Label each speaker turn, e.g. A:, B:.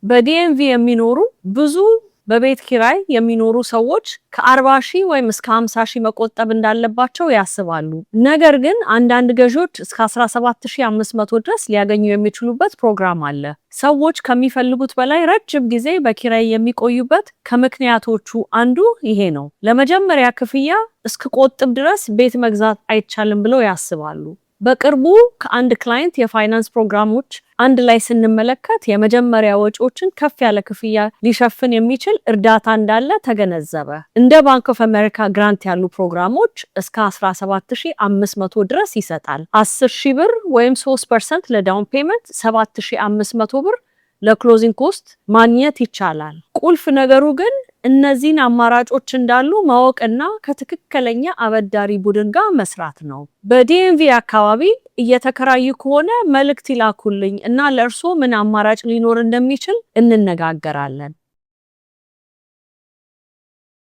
A: በ DMV የሚኖሩ ብዙ በቤት ኪራይ የሚኖሩ ሰዎች ከ40 ሺህ ወይም እስከ 50 ሺህ መቆጠብ እንዳለባቸው ያስባሉ። ነገር ግን አንዳንድ ገዢዎች እስከ 17,500 ድረስ ሊያገኙ የሚችሉበት ፕሮግራም አለ። ሰዎች ከሚፈልጉት በላይ ረጅም ጊዜ በኪራይ የሚቆዩበት ከምክንያቶቹ አንዱ ይሄ ነው። ለመጀመሪያ ክፍያ እስክቆጥብ ድረስ ቤት መግዛት አይቻልም ብለው ያስባሉ። በቅርቡ ከአንድ client የፋይናንስ ፕሮግራሞች አንድ ላይ ስንመለከት የመጀመሪያ ወጪዎችን ከፍ ያለ ክፍያ ሊሸፍን የሚችል እርዳታ እንዳለ ተገነዘበ። እንደ Bank of America grant ያሉ ፕሮግራሞች እስከ 17,500 ድረስ ይሰጣል። 10,000 ብር ወይም 3% ለ down payment፣ 7,500 ብር ለ closing cost ማግኘት ይቻላል። ቁልፍ ነገሩ ግን እነዚህን አማራጮች እንዳሉ ማወቅና ከትክክለኛ አበዳሪ ቡድን ጋር መስራት ነው። በ DMV አካባቢ እየተከራዩ ከሆነ መልእክት ይላኩልኝ እና ለእርስዎ ምን አማራጭ ሊኖር እንደሚችል እንነጋገራለን።